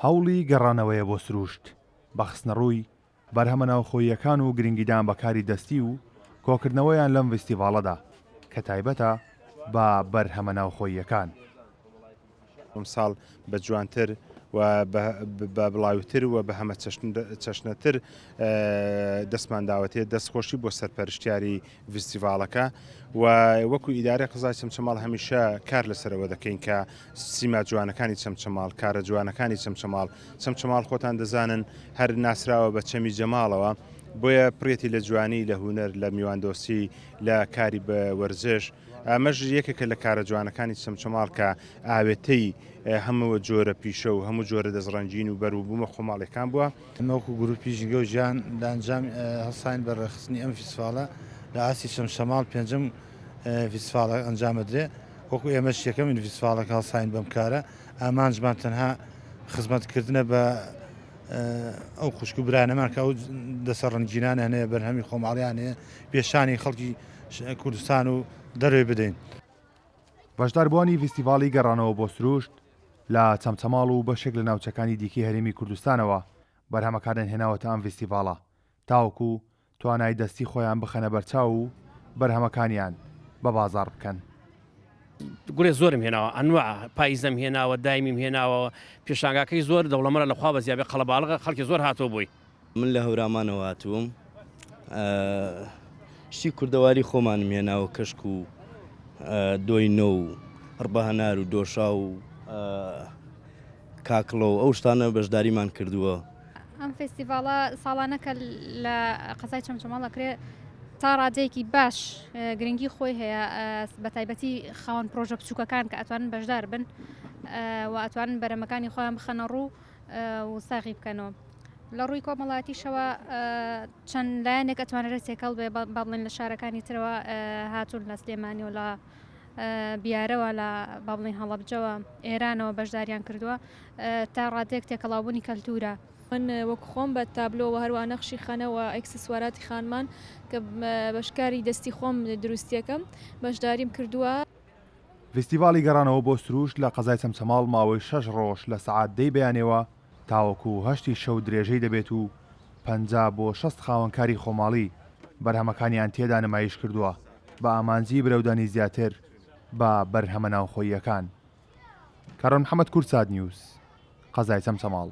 هەوڵی گەڕانەوەیە بۆ سروشت بە خستنەڕووی بەرهەمە ناوخۆییەکان و گرنگیدان بە کاری دەستی و کۆکردنەوەیان لەم ڤیستیڤاڵەدا کە تایبەتە بە بەرهەمە ناوخۆییەکان. ئەمساڵ بە جوانتر و بە بڵاوتر و بە هەمە چەشنەتر دەستمان داوەتێ. دەستخۆشی بۆ سەرپەرشتیاری ڤیستیڤاڵەکە و وەکو ئیدارەی قەزای چەمچەماڵ هەمیشە کار لەسەرەوە دەکەین کە سیما جوانەکانی چەمچەماڵ، کارە جوانەکانی چەمچەماڵ، چەمچەماڵ خۆتان دەزانن هەر ناسراوە بە چەمی جەماڵەوە، بۆیە پڕێتی لە جوانی، لە هونەر، لە میواندۆستی، لە کاری بە وەرزش، ئەمەش یەکێکە لە کارە جوانەکانی چەمچەماڵ کە ئاوێتەی هەموو جۆرە پیشە و هەموو جۆرە دەستڕەنگین و بەروبوومە خۆماڵیەکان بووە. ئێمە وەکو گروپی ژینگە و ژیان لە ئەنجام هەڵساین بە ڕێکخستنی ئەم فیستیڤاڵە لە ئاستی چەمچەماڵ پێنجەم فیستیڤاڵە ئەنجام ئەدرێ، وەکو ئێمەش یەکەمین فیستیڤاڵە کە هەڵساین بەم کارە، ئامانجمان تەنها خزمەتکردنە بە ئەو خوشک و برایانەمان کە ئەو دەسە ڕەنگینانە هەیە، بەرهەمی خۆماڵیان هەیە، پێشانی خەڵکی کوردستان و دەرەوەی بدەین. بەشداربووانی ڤیستیڤاڵی گەڕانەوە بۆ سروشت لە چەمچەماڵ و بەشێک لە ناوچەکانی دیکەی هەرێمی کوردستانەوە بەرهەمەکانیان هێناوەتە ئەم ڤیستیڤاڵە تاوەکو توانای دەستی خۆیان بخەنە بەرچاو و بەرهەمەکانیان بە بازاڕ بکەن. گوڵێ زۆرم هێناوە ئەنواع پایزەم هێناوە دایمیم هێناوە پێشانگاکەی زۆر دەوڵەمەنە لە خوا بەزیابێ قەڵەباڵغە خەڵکی زۆر هاتووە بۆی. من لە هەورامانەوە هاتووم شتی کوردەواری خۆمانم هێناوە کەشک و دۆی نۆ و ڕبەهەنار و دۆشا و کاکڵە و ئەو شتانە بەشداریمان کردووە. ئەم فێستیڤاڵە ساڵانە کە لە قەزای چەمچەماڵ ئەکرێ تا ڕادەیەکی باش گرنگی خۆی هەیە بە تایبەتی خاوەن پرۆژە بچووکەکان کە ئەتوانن بەشدار بن و ئەتوانن بەرەمەکانی خۆیان بخەنە ڕوو و ساغی بکەنەوە. لە ڕووی کۆمەڵاتیشەوە چەند لایەنێک ئەتوانرێت تێکەڵ بێ با بڵێن لە شارەکانی ترەوە هاتوون لە سلێمانی و لە بیارەوە لە با بڵێن هەڵەبجەوە ئێرانەوە بەشداریان کردووە تا ڕادەیەک تێکەڵاوبوونی کەلتورە. من وەک خۆم بە تابلۆ و هەروەها نەخشی خەنە و ئێکسسواراتی خانمان کە بەشکاری دەستی خۆم دروستیەکەم بەشداریم کردووە. ڤیستیڤاڵی گەڕانەوە بۆ سرووشت لە قەزای چەمچەماڵ ماوەی شەش ڕۆژ لە سەعات دەی بەیانەوە تاوەکو هەشتی شەو درێژەی دەبێت و 50 بۆ 60 خاوەنکاری خۆماڵی بەرهەمەکانیان تێدا نمایش کردووە بە ئامانجی برەودانی زیاتر بە بەرهەمە ناوخۆییەکان. کارۆن محەمەد، کوردسات نیوز، قەزای چەمچەماڵ.